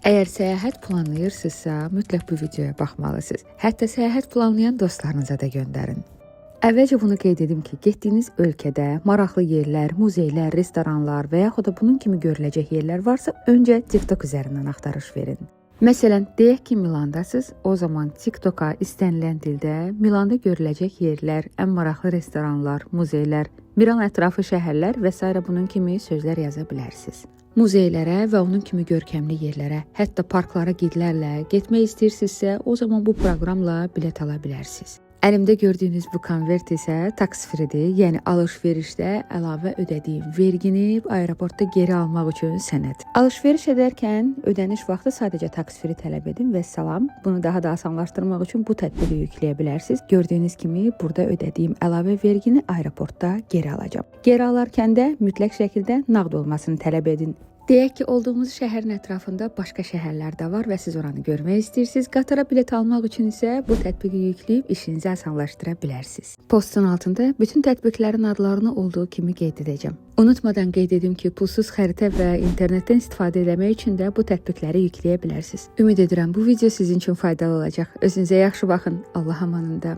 Əgər səyahət planlayırsınızsa, mütləq bu videoya baxmalısınız. Hətta səyahət planlayan dostlarınıza da göndərin. Əvvəlcə bunu qeyd edim ki, getdiyiniz ölkədə maraqlı yerlər, muzeylər, restoranlar və yaxud da bunun kimi görüləcək yerlər varsa, öncə TikTok üzərindən axtarış verin. Məsələn, deyək ki, Milandasınız, o zaman TikToka istənilən dildə Milanda görüləcək yerlər, ən maraqlı restoranlar, muzeylər, Milan ətrafı şəhərlər və sairə bunun kimi sözlər yaza bilərsiniz. Muzeylərə və onun kimi görkəmli yerlərə, hətta parklara gidlərlə getmək istəyirsinizsə, o zaman bu proqramla bilet ala bilərsiniz. Əlimdə gördüyünüz bu konvert isə tax free-dir, yəni alış-verişdə əlavə ödədiyim vergini aeroportda geri almaq üçün sənəd. Alış-veriş edərkən ödəniş vaxtı sadəcə tax free tələb edin və salam. Bunu daha da asanlaşdırmaq üçün bu tətbiqi yükləyə bilərsiniz. Gördüyünüz kimi burada ödədiyim əlavə vergini aeroportda geri alacağam. Geri alarkən də mütləq şəkildə nağd olmasını tələb edin. Deyək ki, olduğumuz şəhərin ətrafında başqa şəhərlər də var və siz oranı görmək istəyirsiniz. Qatara bilet almaq üçün isə bu tətbiqi yükləyib işinizi asanlaşdıra bilərsiniz. Postun altında bütün tətbiqlərin adlarını olduğu kimi qeyd edəcəm. Unutmadan qeyd edim ki, pulsuz xəritə və internetdən istifadə etmək üçün də bu tətbiqləri yükləyə bilərsiniz. Ümid edirəm bu video sizin üçün faydalı olacaq. Özünüzə yaxşı baxın. Allah amanında.